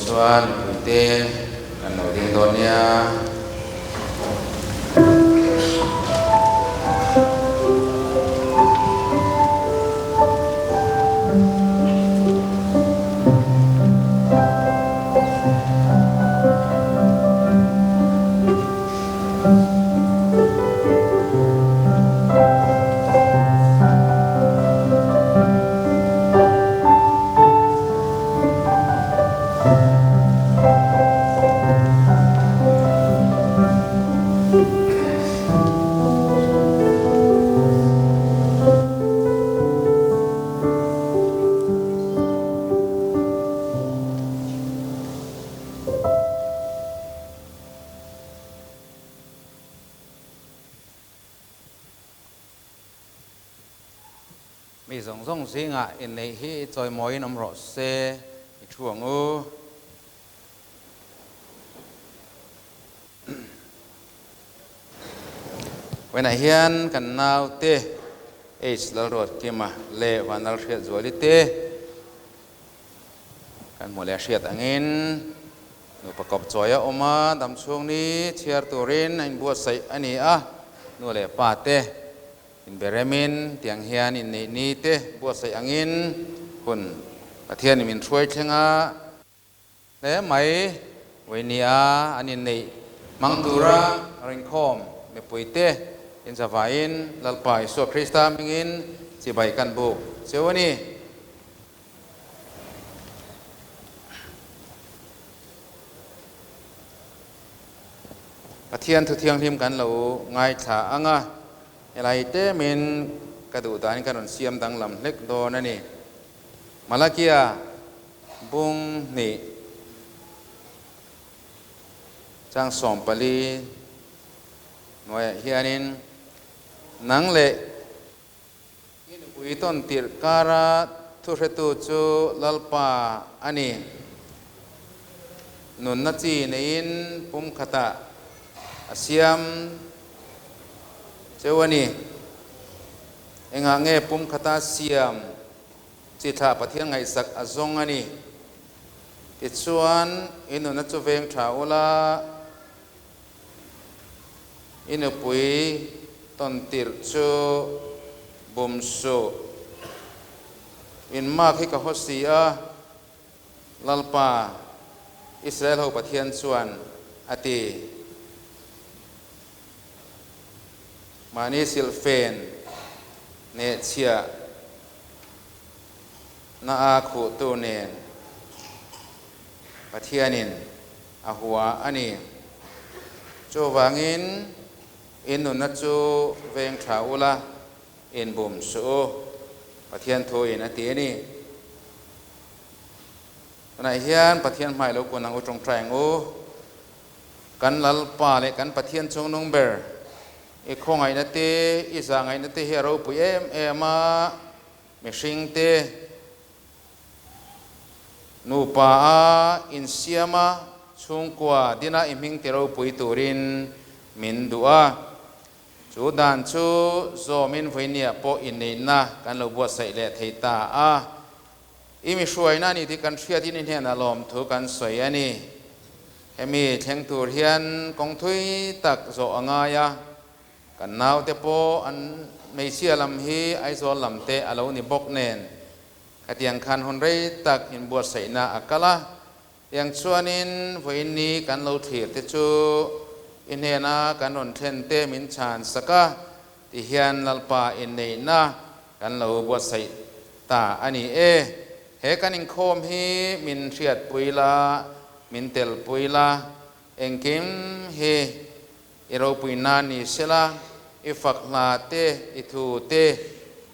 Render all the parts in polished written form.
chuan mipuite kan lo ding dawn nia. Mi zawng zawng zingah inneih hi chawimawiin awm rawh se, i thu ang u. Vawiinah hian kan naute H Lalruatkima leh Vanlalhriatzuali te Kan hmuh leh hriat angin nupa kawp chawi a awm a, dam chhung ni chhiar turin a inbuatsaih a ni a, nu leh pa te inberemin tiang hian inneih ni te buatsaih angin hun Pathianin min hruai thleng a hle mai. Vawinia an inneih hmang tura rinkhawm mipui te inzavaiin Lalpa Isua Krista hmingin chibai kan buk cheu a ni. Pathian thu thianghlim kan lo ngaithla ang a, helai tlemin ka duh danin ka rawn siam danglam hlek dawn a ni. Malakia bung hnih chang 14 hnuaiah hianin nang leh I nupui tawn tirh kara thuhretu chu Lalpa a ni. Nunna chi neiin pum khatah a siam cheu a ni. Engah nge pum khata siam chi thlah Pathian ngaihsak a zawng a ni? Tichuan, i nunna chu veng tha ula, I nupui tawn tirh chu bum suh. In mak hi ka haw si a, Lalpa, Israel ho Pathian chuan a ti. Mahni silhfen nehchhiah na a khuhtu nen Pathianin a hua a ni. Chuvangin, in nunna chu veng tha ula, in bum suh u, Pathian thuin a ti a ni. Tunah hian Pathian hmai lo kun ang u tawngtai ang u. Kan Lalpa leh kan Pathian chungnung ber, i khawngaihna te, i zahngaihna te hi a ropui em em a, mihring te, Nupa a insiam a, chhungkua dina i hming ti ropui turin min duh a. Chu dan chu zawmin vawinia pawh inneihna kan lo buatsaih leh thei ta a. I mi hruaina a ni tih kan hriatin i hnenah lawmthu kan sawi a ni. Hemi thleng tur hian kawng thui tak zawh a ngai a. Kan naute pawh an hmeichhia lam hi Aizawl lam te a lo ni bawk nen Khatiang khan hun rei tak inbuatsaihna a kal a, tiang chuanin vawiin ni kan lo thlir te chu i hnena kan rawn thlen te min chhan sak a, ti hian Lalpa inneihna kan lo buatsaih ta a ni e. He kan inkhawm hi min hriatpui la, min telpui la, engkim hi I ropui na ni sela, i fak hla te, i thu te,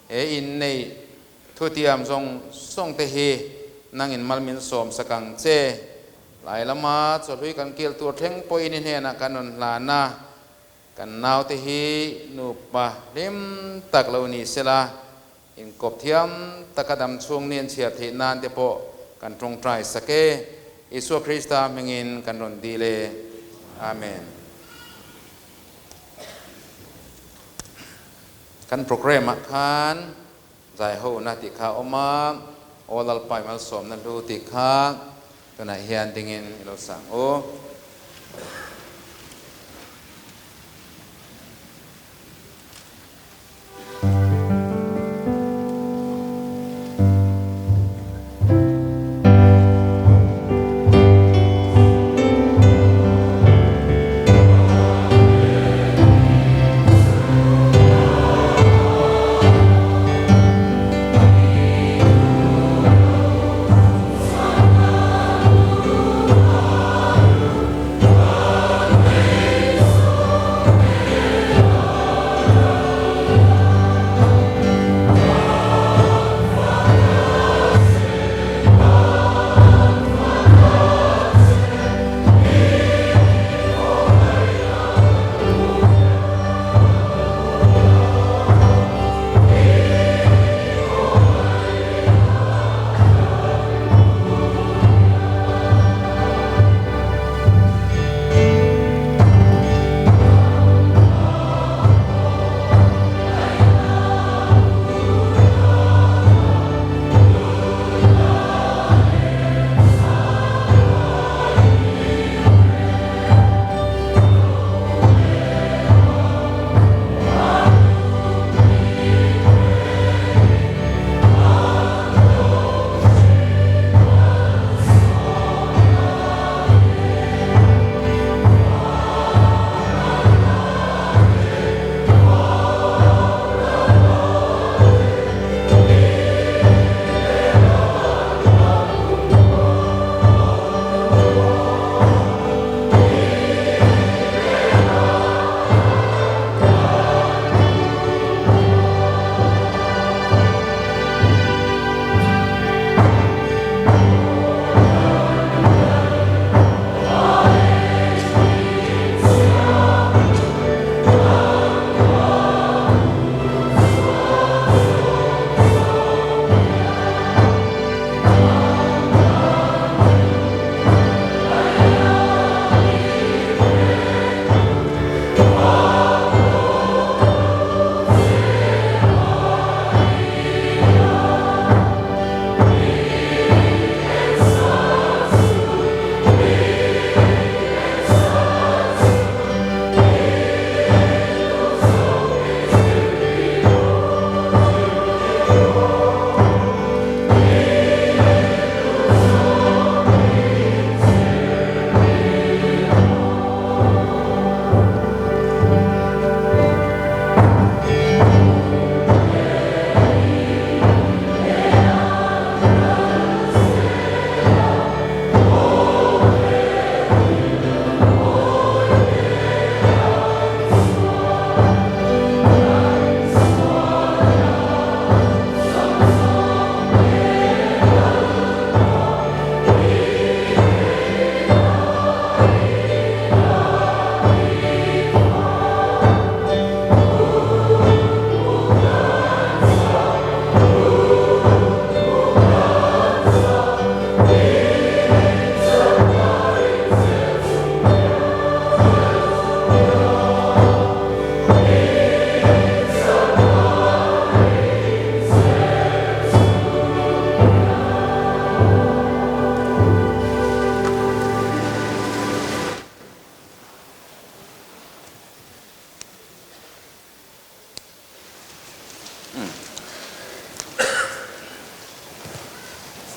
he inneih thutiam zawng zawng te hi nangin mal min sawm sak ang che. Lai lama chawhlui kan kil tur thleng pawhin i hnenah kan rawn hlan a, kan naute hi nupa hlim tak lo ni sela, inkawp thiam taka dam chhung ni an chhiar theih nan te pawh kan tawngtai sak e. Isua Krista hmingin kan rawn dil e. Amen. Kan program ah khan zai ho na tih kha a awm a, Aw Lalpa i malsawmna hlu tih kha. Tunah hian dingin i lo sang u.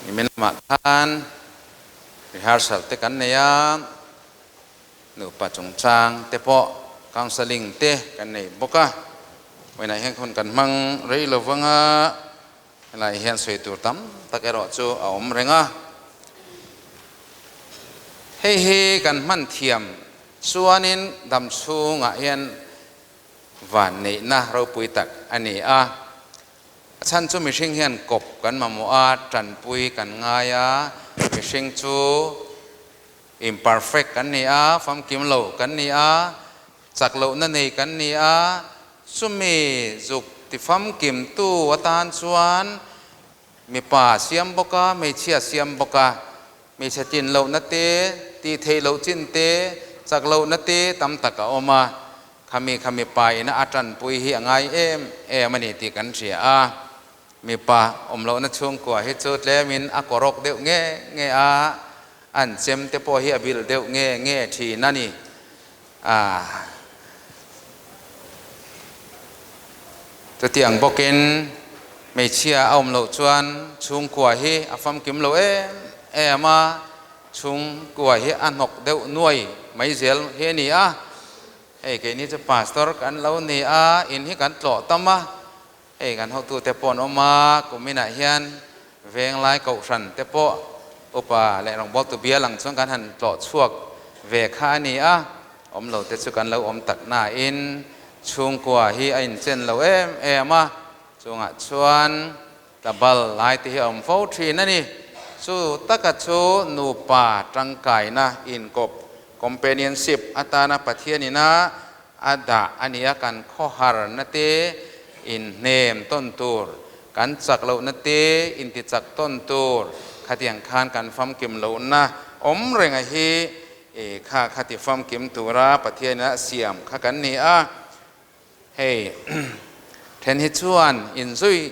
Nimin lamah khan rehearsal te kan nei a, nupa chungchang te pawh counselling te kan nei bawk a. Vawiinah hian hun kan hmang rei lo vang a, helaiah hian sawi tur tam tak erawh chu a awm reng a. Hei hi kan hman thiam chuanin dam chhungah hian vanneihna ropui tak a ni a. A chhan chu mihring hian kawp kan mamawh a, tanpui kan ngai a, mihring chu imperfect kan ni a, famkim lo kan ni a, chak lohna nei kan ni a, chumi zuk ti famkimtu atan chuan mipa siam bawk a, hmeichhia siam bawk a, hmeichhe tlin lohna te, tih theih loh chin te, chak lohna te tam tak a awm a. Khami kha mipa ina a tanpui hi a ngai em em a ni tih kan hria a, mipa awm lohna chhungkua hi chu tlemin a kawrawk deuh nge nge a, An chem te pawh hi a bil deuh nge nge thin a ni. A Chutiang bawkin hmeichhia a awm loh chuan chhungkua hi a famkim lo em em a, chhungkua hi a hnawk deuh nuai mai zel hi a ni a. Hei keini chu pastor kan lo ni a, in hi kan tlawh tam a, Hei kan hotute pawh an awm a, kuminah hian Venglai Kohhran te pawh upa leh rawngbawltu bial ang chuan kan han tlawh chhuak ve kha a ni a, awm lo te chu kan lo awm tak nain chhungkua hi a inchen lo em em a, chungah chuan tlabal lai te hi a awm fo thin a ni. Chu taka chu nupa tangkaina inkawp, companionship, atana Pathianina A dah a nia kan khawharna te inhnem tawn tur, kan chak lohna te inti chak tawn tur, khatiang khan kan famkim lohna awm renga hi i kha kha ti famkim tura Pathianin a siam kha kan ni a. Hei then hi chuan inzui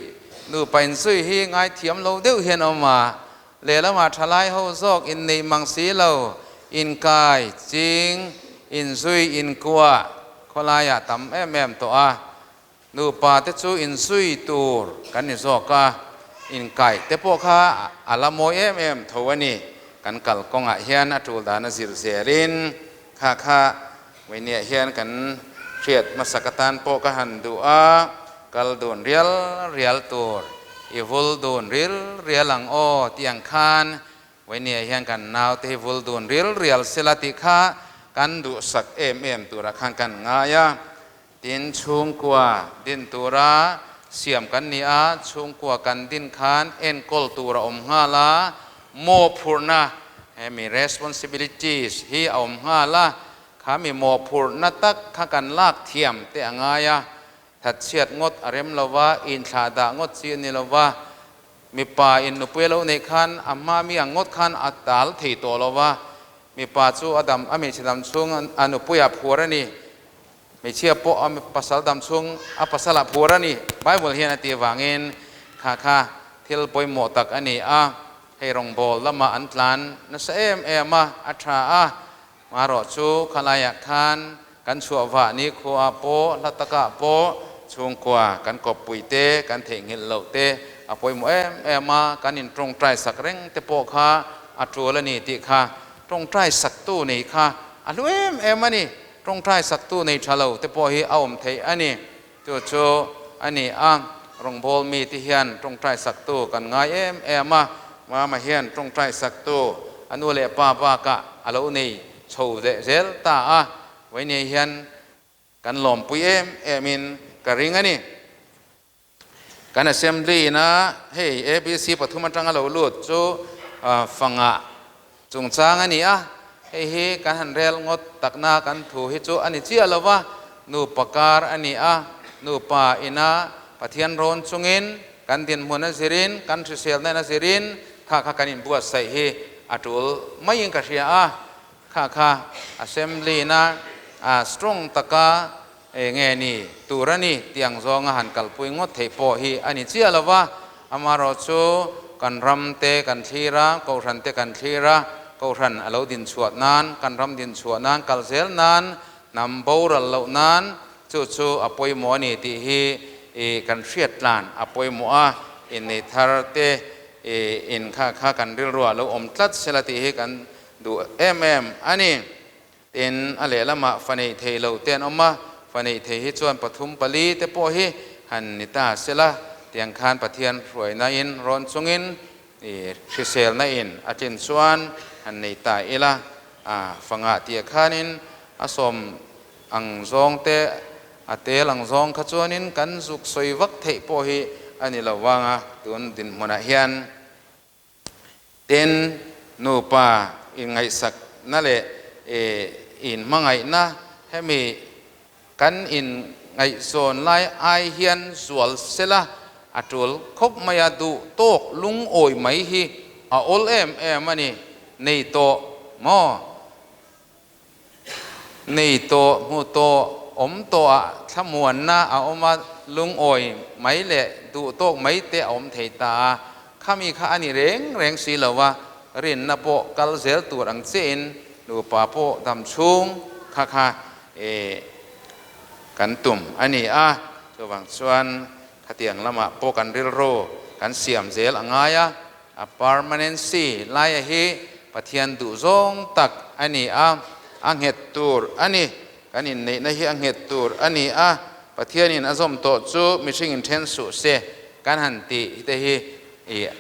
nupa inzui hi ngaithiam lo deuh hian awm a, Lehlamah thalai ho zawk inneih mang si lo, inkai, ching, inzui, inkuah khawlaiah tam em em tawh a. Nupa te chu inzui tur kan ni zawk a, inkaih te pawh kha a la mawi em em tho a ni. Kan kalkawngah hian a tul dan a zir zelin kha kha Vawinia hian kan hriat hmasak atan pawh ka han duh a, kal dun rial rial tur, i vul dun ril rial ang aw tih ang khan Vawinia hian kan naute hi vul dun ril rial sela tih kha kan duhsak em em turah khan kan ngai a. Tin, chhungkua din tura siam kan ni a, chhungkua kan din khan enkawl tur a awm nghal a, mawhphurhna, hemi responsibilities, hi a awm nghal a, kha mi mawhphurhna tak kha kan lak thiam te a ngai a, thatchhiat ngawt a rem lo va, inthlahdah ngawt chi a ni lo va, mipa in nupui a lo neih khan a hma mi ang ngawt khan a tal thei tawh lo va, mipa chu a dam a hmeichhe dam chhung a nupuiah phuar a ni. Hmeichhia pawh a pasal dam chhung a pasal ah phur a ni. Bible hian a tih avangin kha kha thil pawimawh tak a ni a, hei rawngbâwl lamah an tlan nasa em em a, a tha a, marawh chu khalaiah khan kan chhuah vah ni khuaah pawh hla takah pawh chhungkua kan kawppui te kan theihnghilh loh te a pawimawh em em a, kan intawngtai sak reng te pawh kha a tul a ni tih kha tawngtai saktu nei kha a hlu em em a ni. Tawngtai saktu nei tha lo te pawh hi a awm theih a ni. Chu chu a ni a, rawngbâwl mite hian tawngtai saktu kan ngai em em a, Mama hian tawngtai saktu a nu leh pa bakah a lo nei chho leh zel ta a, vawinia hian kan lawmpui em emin ka ring a ni. Kan Assembly ina hei ABC pathum atanga lo lut chu fanga chungchang a ni a, hei hi kan han rel ngawt takna kan thu hi chu a ni chiah lo va, nupa kar a ni a, nupa ina Pathian rawn chungin kan dinhmun a zirin, kan hriselna in a zirin kha kha kan inbuatsaih hi a tul maiin ka hria a, kha kha Assembly ina strong taka Enge ni tur a ni tih ang zawnga han kalpui ngawt theih pawh hi a ni chiah lo va, amaherawh chu kan ram te kan thlir a, kohhran te kan thlir a, kohhran a lo din chhuah nan, kan ram din chhuah nan, kal zel nan, hnam boral loh nan chu chu a pawimawh a ni tih hi kan hriat tlan a pawimawh a, innei thar te in kha kha kan rilruah lo awm tlat sela tih hi kan duh em em a ni. Tin, a lehlamah fa neih thei lo te an awm a, fa neih thei hi chuan pathum pali te pawh hi han ni ta sela, tiang khan Pathian hruaina in rawn chungin i hriselna in a tlin chuan han nei ta ila, a fa ngah tih khanin a sawm ang zawng te a tel ang zawng kha chuanin kan zuk sawi vak theih pawh hi a ni lo vang a, tun dinhmunah hian. Tin, nupa inngaihsakna leh inhmangaihna hemi kan inngaihzawn lai ai hian zual sela a tul khawp mai a, duh tawk lungawi mai hi a awl em em a ni. Nei tawh maw? Nei tawh, hmu tawh, awm tawhah thlamuanna a awm a, lungawi mai leh duh tawk mai te a awm thei ta a, khami kha a ni reng reng si lo a, Rinna pawh kal zel tur ang chiahin nupa pawh dam chhung kha kha eh kan tum a ni a. Chuvang chuan khatiang lamah pawh kan rilru kan siam zel a ngai a, a permanency laia hi Pathian duhzawng tak a ni a, a nghet tur a ni. Kan inneihna hi a nghet tur a ni a, Pathianin a zawm tawh chu mihringin then suh se kan han tih te hi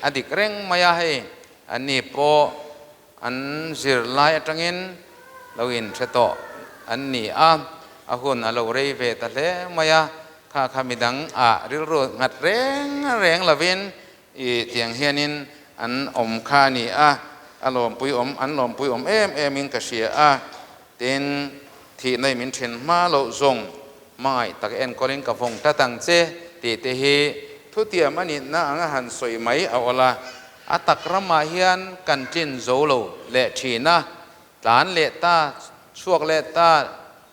a dik reng mai a, hei anni pawh an zirlai atangin lo inhre tawh an ni a, a hun a lo rei ve ta hle mai a, kha kha midang ah rilru nghat reng reng lovin i tiang hianin an awm kha a ni a, a lawmpui awm an lawmpui awm em em in ka hria a, tin thihna i min then hma loh zawng hmangaih tak enkawlin ka vawng tlat ang che tih te hi thutiam a nihna anga han sawi mai a awl a, a tak ramah hian kan tlin zo lo leh thin a, tlan leh ta, chhuak leh ta,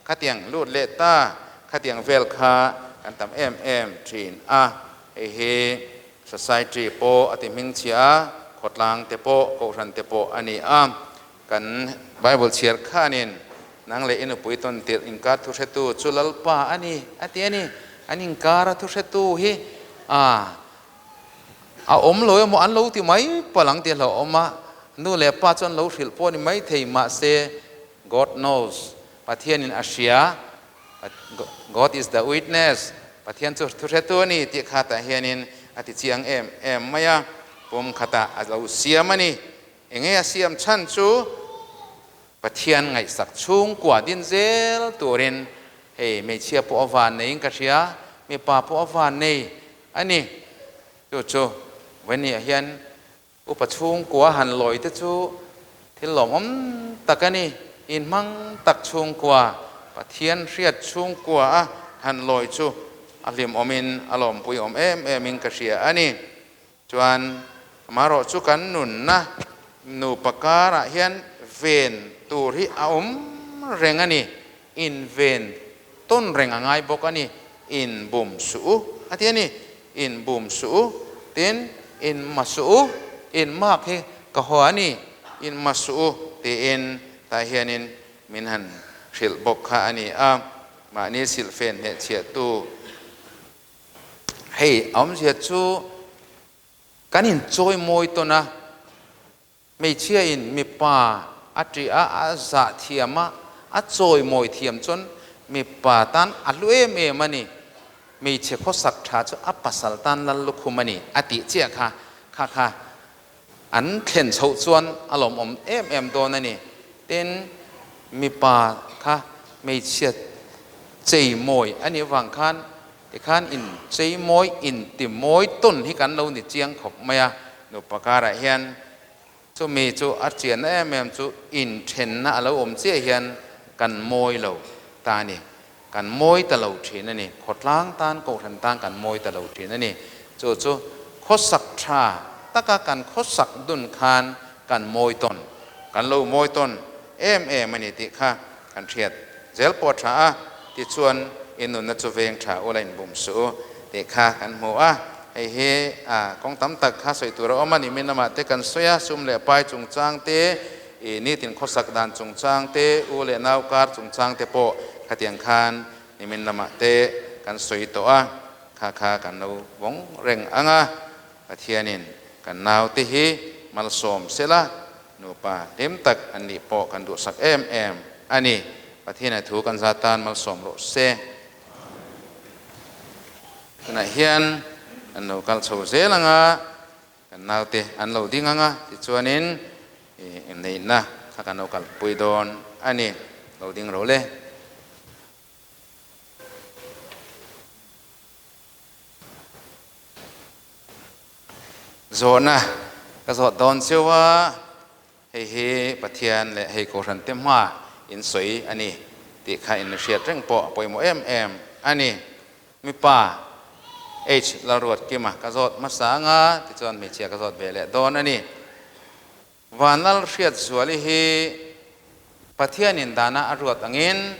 khatiang lut leh ta, khatiang vel kha kan tam em em thin a, hei hi society pawh a ti hmingchhia a, khawtlang te pawh, kohhran te pawh a ni a, kan Bible chhiar khanin nang leh i nupui tawn tirh inkar thuhretu chu Lalpa a ni a ti a ni, an inkara thuhretu hi a A awm lo emaw an lo ti mai palh ang tih a hlauhawm a, nu leh pa chuan lo hrilh pawh a ni maithei mahse God knows, Pathianin a hria, God is the witness, Pathian chu thu hretu a ni tih khatah hianin a ti chiang em em mai a, pum khatah a lo siam a ni. Enge a siam chhan chu Pathian ngaihsak chhungkua din zel turin hei hmeichhia pawh a van neiin ka hria, mipa pawh a van nei a ni. Chu chu Vawini ah hian upa chhungkua han lawi te chu thil lawmawm tak a ni. Inhmang tak chhungkua, Pathian hriat chhungkua a han lawi chu a hlimawmin a lawmpui awm em emin ka hria a ni. Chuan amaherawh chu kan nunna nupa karah hian ven tur hi a awm reng a ni, inven tawn reng a ngai bawk a ni, inbum suh u a ti a ni, inbum suh u, tin inma suh u, inmak hi ka haw a ni, inma suh u tiin tah hianin min han hrilh bawk kha a ni a, mahni silhfen hnehchhiahtu. Hei a awmzia chu kan inchawi mawi tawn a, hmeichhia in mipa a ṭih a, a zah thiam a, a chawi mawi thiam chuan mipa tan a hlu em em a ni. Hmeichhe khawsak ṭha chu a pasal tan lal lukhum a ni a tih chiah kha kha kha an thlen chhoh chuan a lawmawm em em dawn a ni. Tin, mipa kha hmeichhia chei mawi a nih avang khan tikhan in chei mawi, in ti mawi tawn hi kan lo ni chiang khawp mai a. Nupa karah hian chumi chu a chianna em em chu inthenna a lo awm chiah hian kan mawi lo ta a ni. Kan mawi ta lo thin a ni. Khawtlang tan, kohhran tan kan mawi ta lo thin a ni. Chu chu khawsak tha taka kan khawsak dun khan kan mawi tawn, kan lo mawi tawn em em a ni tih kha kan hriat zel pawh a tha a. Tichuan, i nunna chu veng tha ula inbum suh u tih kha kan hmu a. Hei hi kawng tam tak kha sawi tur a awm a ni. Mi lamah te kan sawi a, sum leh pai chungchang te, I nitin khawsak dan chungchang te, u leh nau kar chungchang te pawh khatiang khan nimin lamah te kan sawi tawh a, kha kha kan lo vawng reng ang a, Pathianin kan nau te hi malsawm sela nupa hlim tak an nih pawh kan duhsak em em a ni. Pathiana thu kan za tan malsawm rawh se. Tunah hian kan lo kal chho zel ang a. Kan naute an lo ding ang a, tichuanin inneihna kha kan lo kalpui dawn a ni. Lo ding ro le. Zawhna ka zawh dawn cheu a, hei hi Pathian leh hei Kohhran te hma in sawi a ni tih kha in hriat reng pawh a pawimawh em em a ni. Mipa, H Lalruatkima ka zawt hmasa anga tichuan hmeichhia ka zawt ve leh dawn a ni. Vanlal Hriatzuali hi Pathianin dana a ruat angin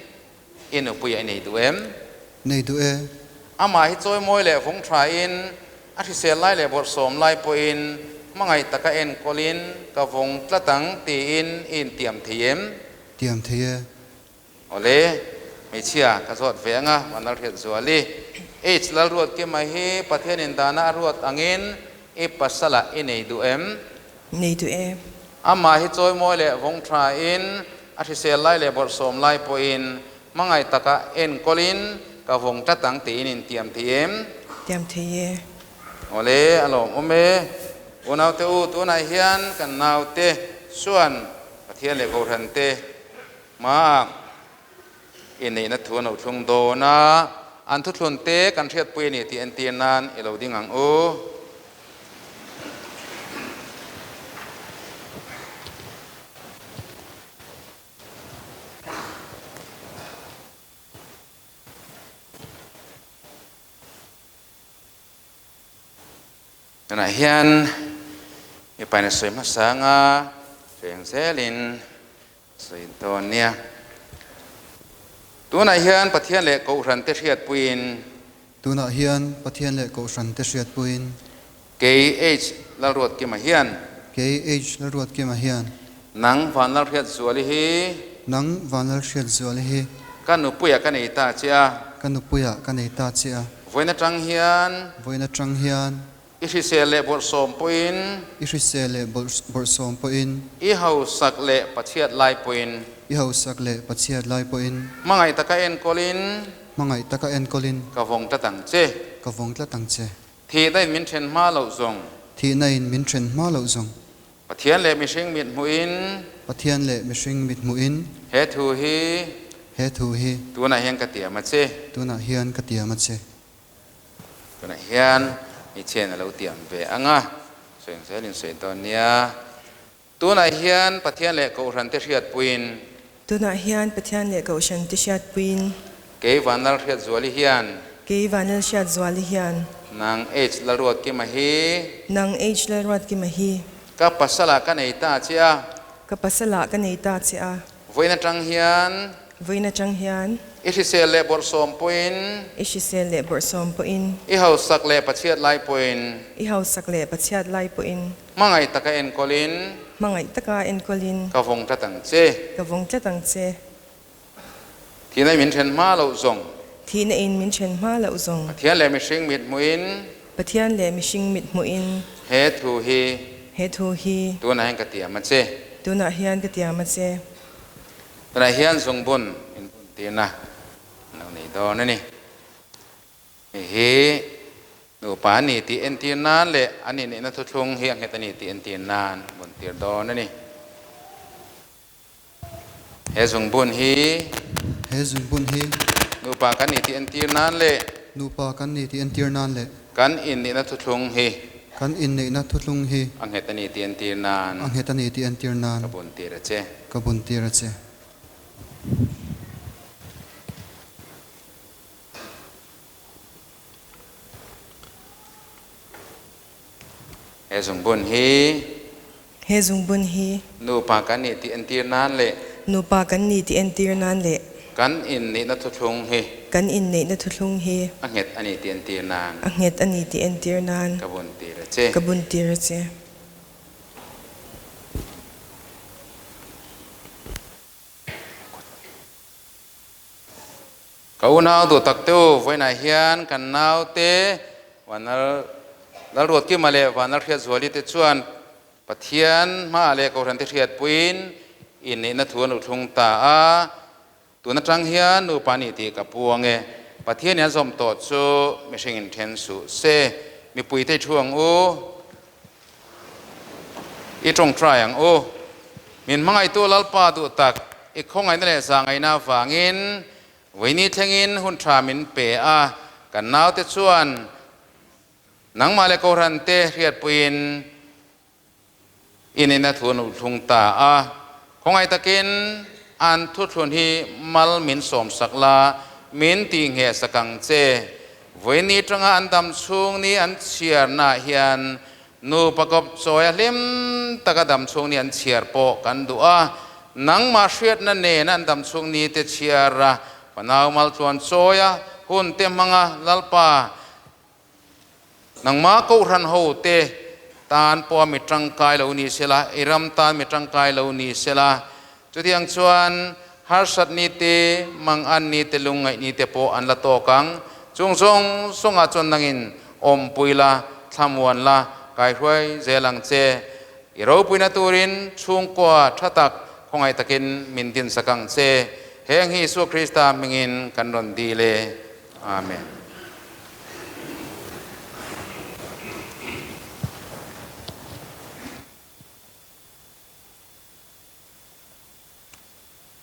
i nupui a nei duh em? Nei duh e. Amah hi chawimawi leh vung thain a hrisel lai leh bawrhsawm lai pawhin hmangaih taka enkawlin ka vawng tlat ang tiin i intiam thei em? Tiam thei e. Awle, hmeichhia ka zawt ve anga Vanlalhriatzuali, H Lalruatkima hi Pathian indana a ruat angin i pasalah i nei duh em? Nei duh e. Amah hi chawimawi leh vawng thain, a hrisel lai leh bawrhsawm lai pawhin hmangaih taka enkawlin ka vawng tlat ang tiin intiam thei em? Tiam thei e. Awle, a lawmawm e. Unaute u, tunah hian kan naute chuan Pathian leh Kohhrante Hma inneihna thu an lo thlung dawn a, an thuthlun te kan hriatpui a ni tih entir nan i lo ding ang u. Tunah hian mipain a sawi hmasa anga hreng zelin Sawi dawn nia. Tunah hian Pathian leh Kohhran te hriatpuiin. Tunah hian Pathian leh Kohhran te hriatpuiin. Kei H Lalruatkima hian. Kei H Lalruatkima hian. Nang Vanlalhriatzuali hi. Nang Vanlalhriatzuali hi. Ka nupuiah ka nei ta che a. Ka nupuiah ka nei ta che a. Vawiin atang hian. Vawiin atang hian. I hrisel leh bawrhsawm pawhin. I hrisel leh bawrhsawm pawhin. I hausak leh Pathiat lai pawhin. I hausak leh Pathiat lai pawhin. Hmangaih taka enkawlin. Hmangaih taka enkawlin. Ka vawng tlat ang che. Ka vawng tlat ang che. Thihna in min then hma loh zawng. Thihna in min then hma loh zawng. Pathian leh mihring mit hmuhin. Pathian leh mihring mit hmuhin. He thu hi. He thu hi. Tunah hian ka tiam a che. Tunah hian ka tiam a che. Tunah hian hmeichhiain a lo tiam ve ang a, sawi ang zelin sawi dawn nia. Tunah hian Pathian leh Kohhran te hriatpuiin. Tunah hian Pathian leh Kohhran te hriatpuiin. Kei Vanlalhriatzuali hian. Kei Vanlalhriatzuali hian. Nang H Lalruatkima hi. Nang H Lalruatkima hi. Ka pasalah ka nei ta che a. Ka pasalah ka nei ta che a. Vawiin atang hian. Vawiin atang hian. I hrisel leh bawrhsawm pawhin. I hrisel leh bawrhsawm pawhin. I hausak leh pachhiat lai pawhin. I hausak leh pachhiat lai pawhin. Hmangaih taka enkawlin. Hmangaih taka enkawlin. Ka vawng tlat ang che. Ka vawng tlat ang che. Thihna in min then hma loh zawng. Thihna in min then hma loh zawng. Pathian leh mihring mit hmuhin. Pathian leh mihring mit hmuhin. He thu hi. He thu hi. Tunah hian ka tiam a che. Tunah hian ka tiam a che. Tunah hian zungbun inbuntirna an lo nei dawn a ni. Hei hi nupa an ni tih entir nan leh an inneihna thuthlung hi a nghet a ni tih entir nan buntir dawn a ni. He zungbun hi. He zungbun hi. Nupa kan ni tih entir nan leh. Nupa kan ni tih entir nan leh. Kan inneihna thuthlung hi. Kan inneihna thuthlung hi. A nghet a ni tih entir nan. A nghet a ni tih entir nan. Ka bun tir a che. Ka bun tir a che. He zungbun hi. He zungbun hi. Nupa kan nih tih entir nan leh. Nupa kan nih tih entir nan leh. Kan inneihna thuthlung hi. Kan inneihna thuthlung hi. A nghet a ni tih entir nan. A nghet a ni tih entir nan. Ka bun tir a che. Ka bun tir a che. Ka unau duh tak te u, vawiinah hian kan naute Vanlal Lalruatkima leh Vanlal Hriatzuali te chuan Pathian hmaah leh Kohhran te hriatpuiin inneihna thu an uthlung ta a. Tun atang hian nupa nih tih ka puang e. Pathian in a zawm tawh chu mihring in then suh se. Mipui te i thu ang u. I tawngtai ang u. Min hmangaihtu Lalpa duh tak, i khawngaihna leh zahngaihna avangin vawiini thlengin hun tha min pe a, kan naute chuan nangmah leh Kohhrante hriatpuiin i nihna thu an uthlung ta a. Khawngaih takin an thuthlun hi mal min sawmsak la, min tihnghehsak ang che. Vawiini tanga an dam chhung ni an chhiarnaah hian nupa kawp chawi a hlim taka dam chhung ni an chhiar pawh kan duh a. Nangmah hriatna nena an dam chhung ni te chhiar a, fanau maltluan chawi a, hun te hmanga Lalpa nangmah Kohhran ho te. tan pawha mi tangkai lo ni sela, i ram tan mi tangkai lo ni sela. Chutiang chuan harsat ni te, mangan ni te, lungngaih ni te pawh an la tawk ang. Chung zawng zawngah chuan nangin awmpui la, thlamuan la, kaihruai zel ang che. I ropuina turin chhungkua tha tak khawngaih takin min dinsak ang che. Heng hi Isua Krista hmingin kan rawn dil e. Amen.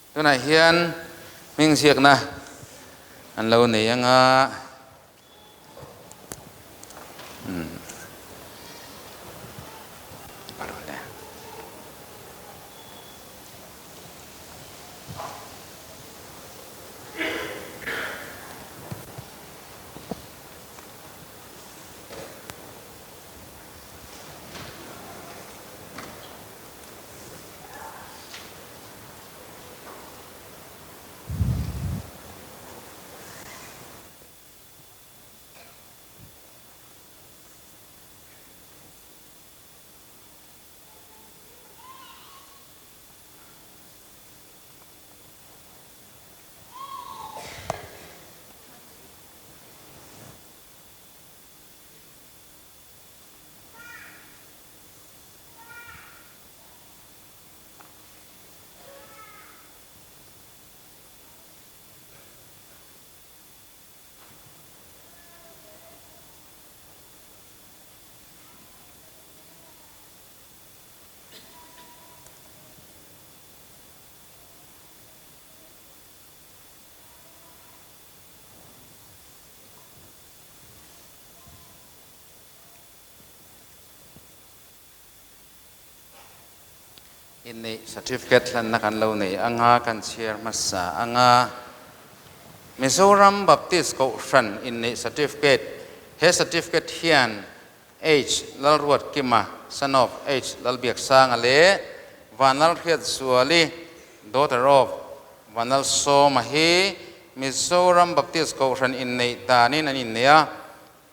Tunah hian hming ziakna an lo nei anga. Inneih certificate hlanna kan lo nei anga kan chhiar hmasa anga Mizoram Baptist Kohhran inneih certificate he certificate hian H Lalruatkima son of H Lalbiaksanga leh Vanlalhriatzuali daughter of Vanlalsawma hi Mizoram Baptist Kohhran inneih danin an innei a,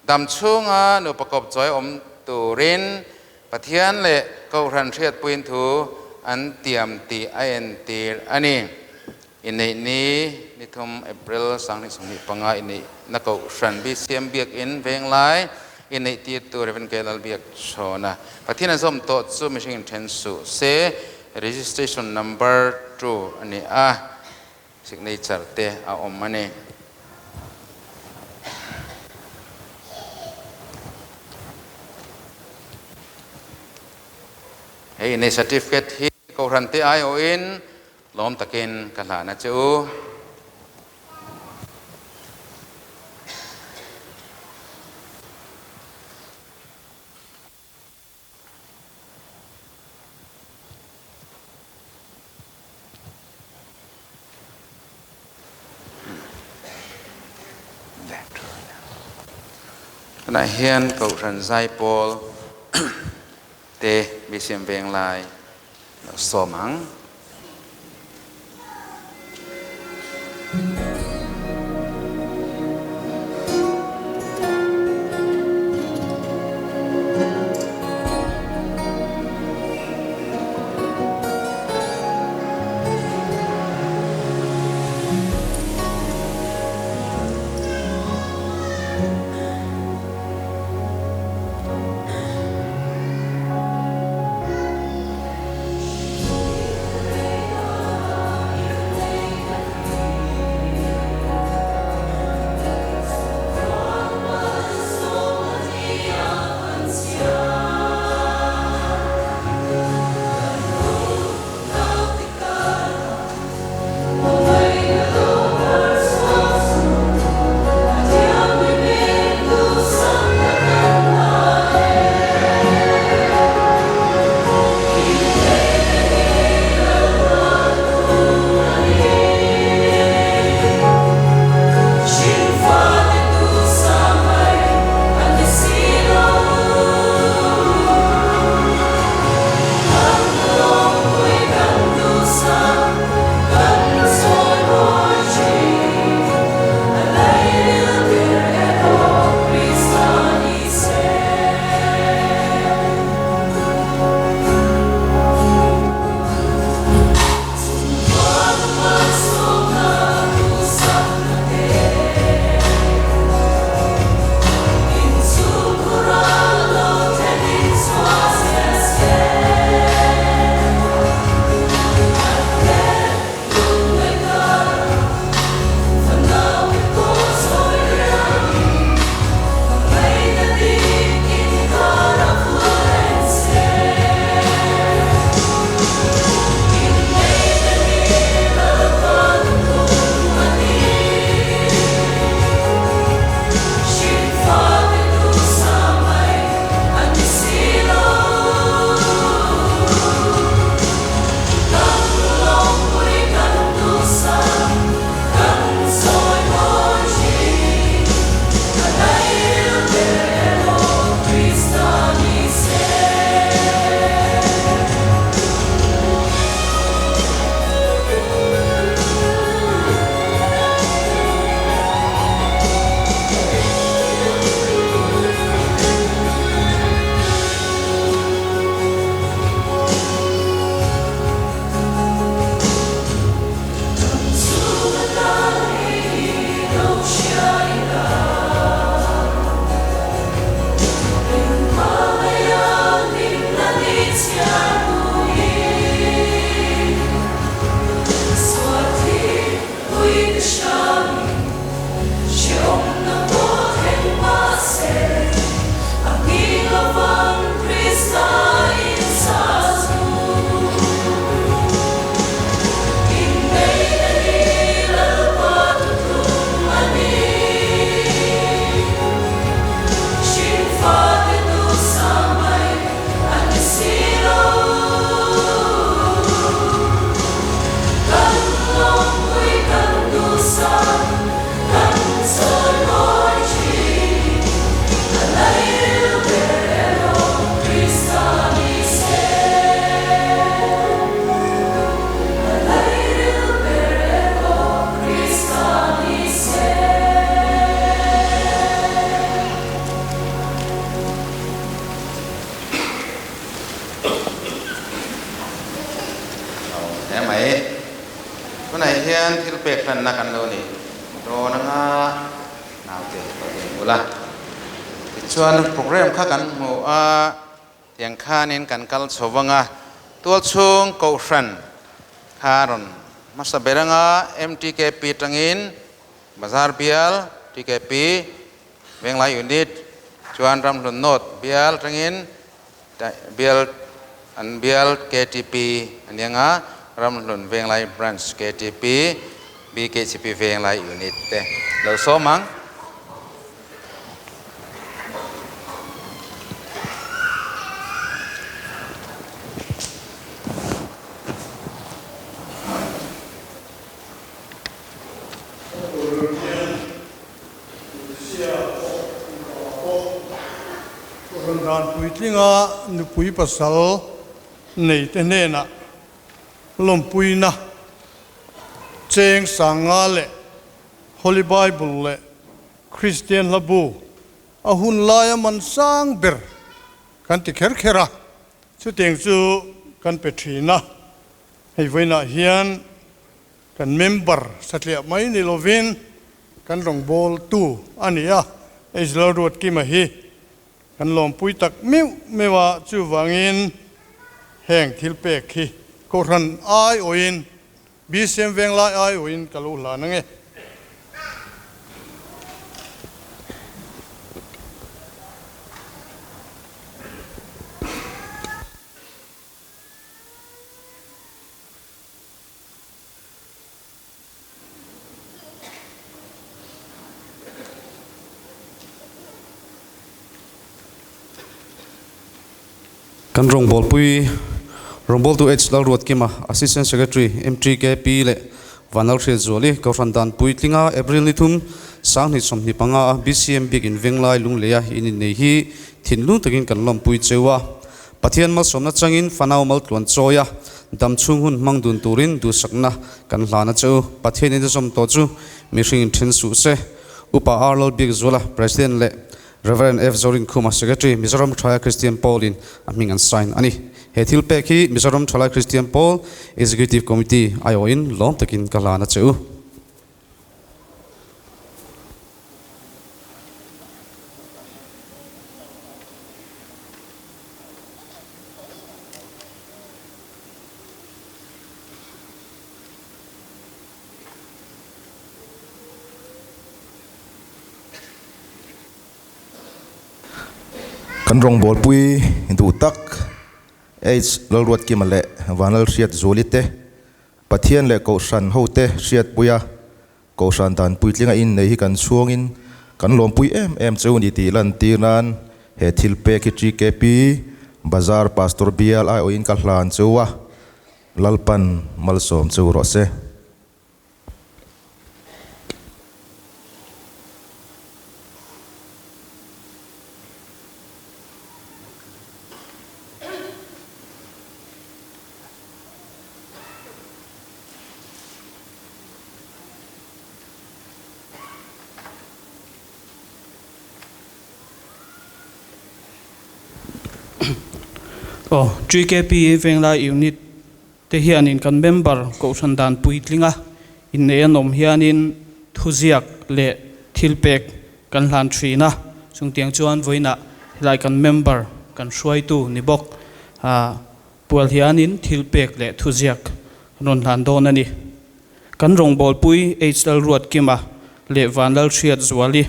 dam chhunga nupa kawp chawi awm turin Pathian leh Kohhran hriatpuiin thu an tiam tih a entir a ni. Inneih ni, nithum April 2025 inneihna Kohhran BCM Biakinn Venglai inneih tirtu Rev. K. Lalbiakchhawna Pathian a zawm tawh chu mihring inthen suh se, Registration number 2 a ni a. Signature te a awm a ni. Hei inei certificate hi Kohhran te aiawhin lawm takin ka hlan a che u. Tunah hian Kohhran Zaipawl te Bisiam Venglai lo sawm ang. hian thil pek hlanna kan lo nei dawn anga naute lo ding ula. Tichuan program kha kan hmu a, tiang khanin kan kal chho vang a, tualchhung kohhran kha rawn hmasa ber anga MTKP tangin Bazar bial TKP Venglai Unit chuan Ramhlun North bial tangin Bial an bial ktp a nia nga, Ramhlun Venglai Branch ktp, BKCP Venglai Unit te lo sawm ang. Rawn dan puitlinga nupui pasal neite hnenah lawmpuina cheng sanga leh Holy Bible leh Kristian hlabu a hun laia man sang ber kan ti kher kher a, chutiang chu kan pe thin a. Hei vawiinah hian Kan member satliah mai ni lovin kan rawngbawltu a ni a, Israel Ruatkima hi kan lawmpui tak meuh meuh a, chuvangin heng thil pek hi Kohhran aiawhin, BCM Venglai aiawhin ka lo hlan ange. Kan rawngbawlpui rawngbawltu H Lalruatkima, Assistant Secretary MTKP leh Vanlalhriatzuali Kohhran dan puitlinga April ni thum sanghnih 25 a BCM biakin Venglai Lungleia in innei hi thinlung takin kan lawmpui cheu a. Pathian malsawmna changin fanau maltluan chawi a, dam chhung hun hmang dun turin duhsakna kan hlan a che u. Pathian in a zawm tawh chu mihring in then suh se. Upa R Lalbiakzuala, President leh Rev. F Zorinkhuma, Secretary, Mizoram Thalai Kristian Pawl in a hming an sign a ni. He thil pek hi Mizoram Thalai Kristian Pawl Executive Committee aiawhin lawm takin ka hlan a che u. Kan rawngbawlpui duh tak H Lalruatkima leh Vanlalhriatzuali te Pathian leh Kohhran hote hriatpuia Kohhran dan puitlinga innei hi kan chhuangin kan lawmpui em em cheu ni tih lantir nan he thil pek hi TKP Bazar Pastor Bial aiawhin ka hlan cheu a, Lalpan malsawm cheu rawh se. Aw, TKP Venglai Unit te hianin kan member Kohhran dan puitlinga innei an awm hianin thuziak leh thilpek kan hlan thin a, chungtiang chuan vawiinah helai kan member kan hruaitu ni bawk Pual hianin thil pek leh thuziak rawn hlan dawn a ni. Kan rawngbawlpui HL Ruatkima leh Vanlalhriatzuali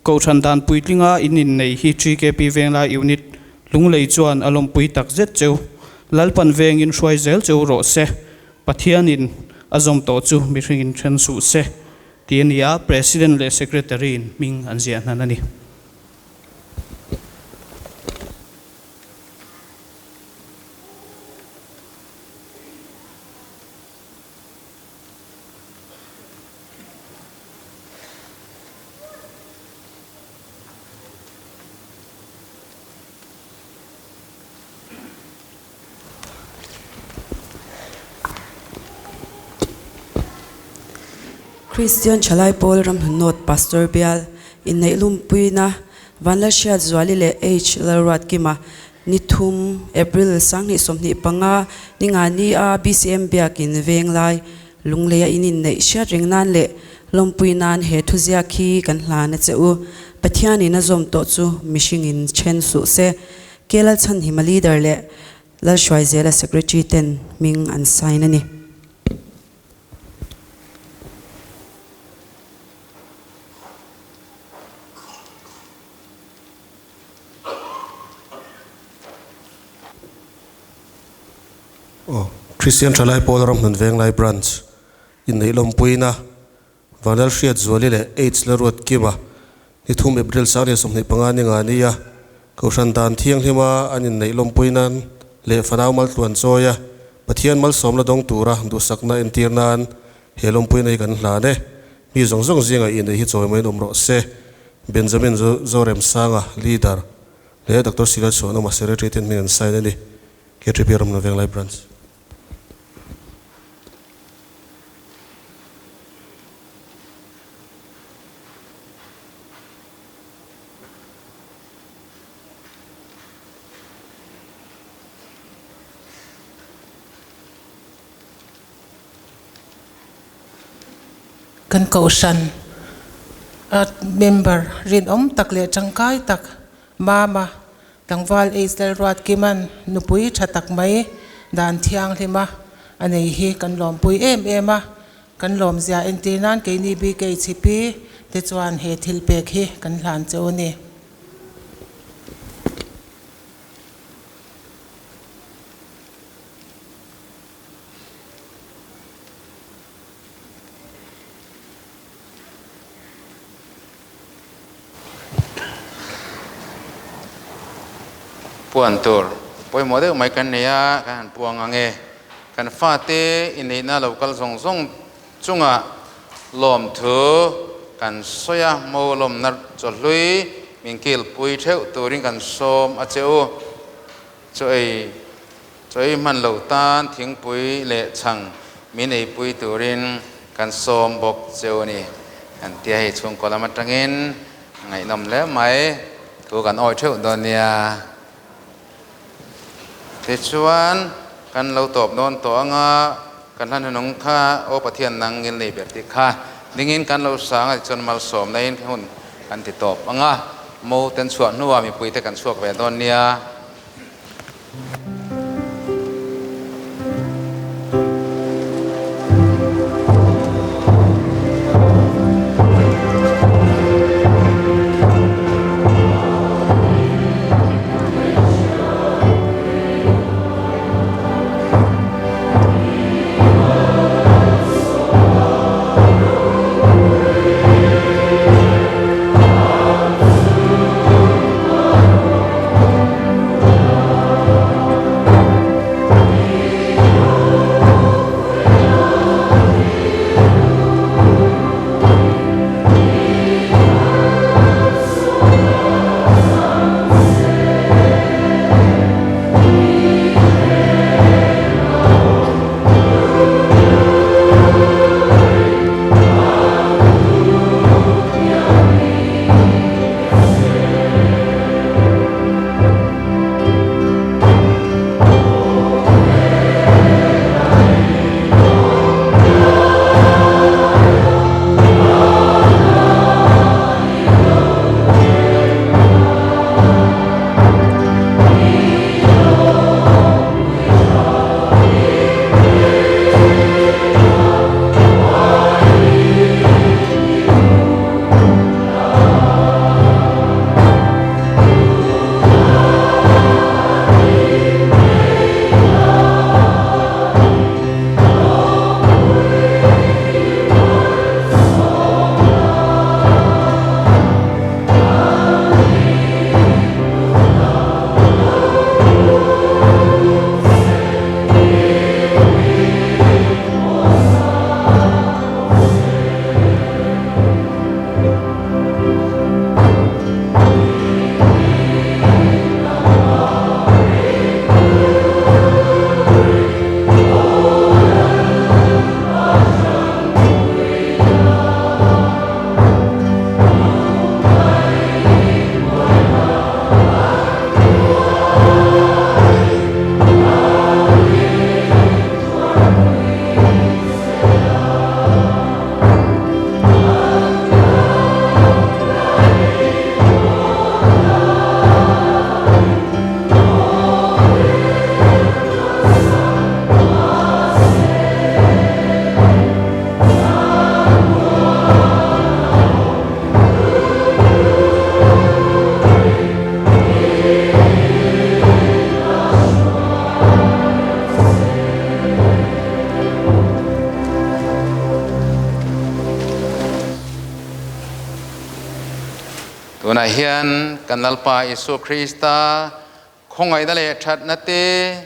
Kohhran dan puitlinga in innei hi TKP Venglai Unit Lunglei chuan a lawmpui tak zet cheu. Lalpan vengin hruai zel cheu rawh se. Pathianin a zawm tawh chu mihringin then suh se ti a ni a, President leh Secretary-in hming an ziah hnan a ni. Kristian Thalai Pawl Ramhlunawt Pastor Bial inneih lumpuina Vanlalhriatzuali leh H Lalruatkima Ni thum, April, 2025, Ningani a BCM Biakin Venglai, Lungleia in inneih hriat reng nan leh lawmpui nan he thuziak hi kan hlan a che u. Pathianin a zawm tawh chu mihringin then suh se. Ke Lalchhanhima Leader leh Lalhruaizela Secretary ten hming an sign a ni. Aw, Kristian Thalai Pawl Ramhmun Venglai Branch inneih lawmpuina Vanlalhriat Zuali leh Aids Laruat Kima ni thum April 2025 ni nga nia Kohhran dan thianghlima an inneih lawmpui nan leh fanau maltluan chawi a, Pathian malsawmna dawng tura duhsakna entir nan he lawmpuina hi kan hlan e. Mi zawng zawng zingah inneih hi chawi maiin awm rawh se. Benjamin Zoremsanga, Leader, leh Doctor Sila Chhuanawma, Secretary ten hming an sign a ni. KTP Ramna Venglai Branch. Kan kohhran a member rinawm tak leh tangkai tak Mama tlangval Eisler Ruatkima'n nupui tha tak mai dan thianghlima a nei hi kan lawmpui em em a, kan lawmzia entir nan keini BKHP te chuan he thil pek hi kan hlan cheu a ni. Puan tur pawimawh deuh mai kan nei a, kan han puang ang e. Kan fate inneihna lo kal zawng zawng chungah lawmthu kan sawi a, mo lawmna chawhlui min kilpui theuh turin kan sawm a che u. Chaw ei chaw ei hman loh tan thingpui leh chhang min eipui turin kan sawm bawk cheu a ni. Kan tia hei chhungkaw lam atangin a ngaihnawm hle mai, thu kan awi theuh dawn nia. Tichuan kan lo tawp dawn tawh anga kan hlan hunung kha aw Pathian nang ngil nei ber tih kha dingin kan lo sang a tichuan malsawmna in hun kan ti tawp anga mo ten chhuah hnuah mipuite kan chhuak ve dawn nia. Tunah hian kan Lalpa Isua Krista khawngaihna leh thatna te,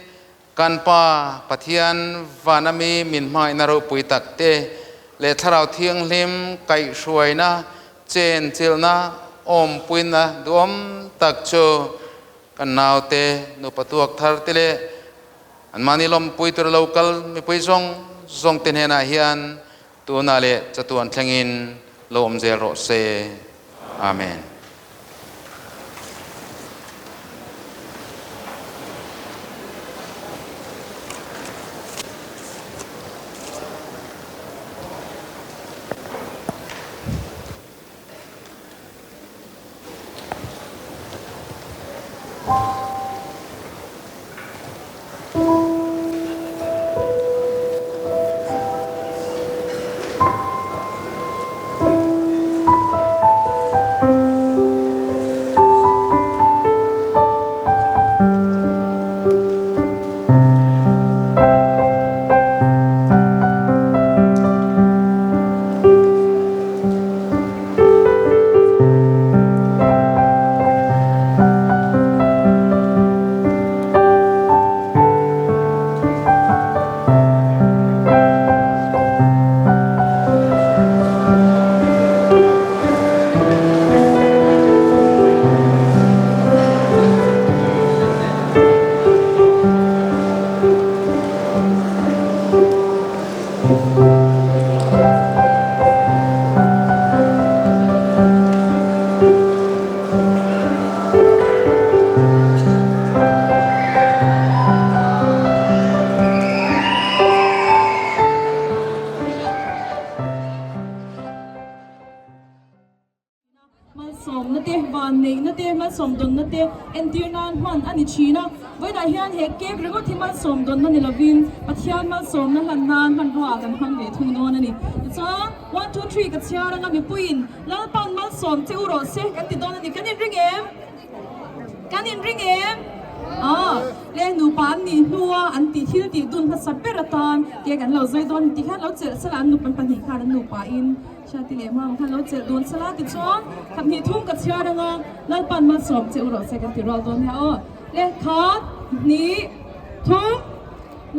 kan Pa Pathian vana mi min hmangaihna ropui tak te leh Thlarau Thianghlim kaihhruaina chenchilhna awmpuina duhawm tak chu kan naute nupa tuak thar te leh anmahni lawmpui tura lo kal mipui zawng zawng te hnenah hian tunah leh chatuan thlengin lo awm zel rawh se. Amen. Malsawmna te, vanneihna te, malsawm dawnna te entir nan hman a ni thin a. Vawiinah hian he cake ringawt hi malsawm dawnna ni lovin Pathian malsawmna hlan nan hmanrua ah kan hmang ve thung dawn a ni. Tichuan, one two three ka chhiar anga mipuiin Lalpan malsawm che u rawh se kan ti dawn a ni. Kan inring em? Kan inring em? Aw, le nupa an nih hnua an tih thil tih dun hmasa ber atan cake an lo zai dawn a ni tih hian lo chelh sela an nupa pahnih khan an nupa in Hriati leh hma ang khan lo chelh dun sela tichuan khat hnih thum ka chhiar anga Lalpan malsawm che u rawh se kan ti rual dawn nia aw. Le khat hnih thum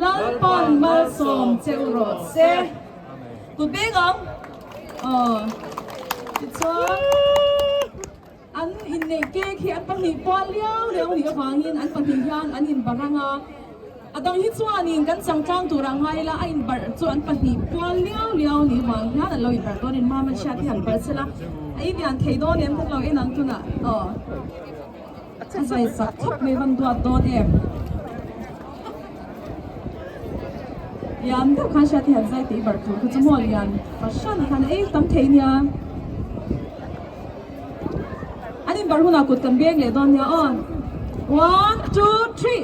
Lalpan malsawm che u rawh se. Kut beng ang aw tichuan an inneih cake hi an pahnih pual liau liau nih avangin an pahnih hian an inbarh anga A dang hi chuanin kan changtlang turah ngai ila a inbarh chu an pahnih pual liau liau ni vang hian an lo inbarh dawn in mama chhiat hi han barh sela a inlian thei dawn em kan lo en ang tunah aw a zai sak khawp mai van duat dawn em lian deuh khan hriat hi han zai tih barh tur kha chu maw lian fahran khan ei tam thei nia an inbarh hunah kut kan beng leh dawn nia aw one two three.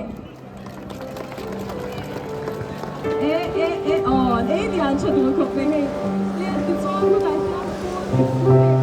E e e aw ei lian tha dul khawp mai hei le tichuan hunah hian pawn.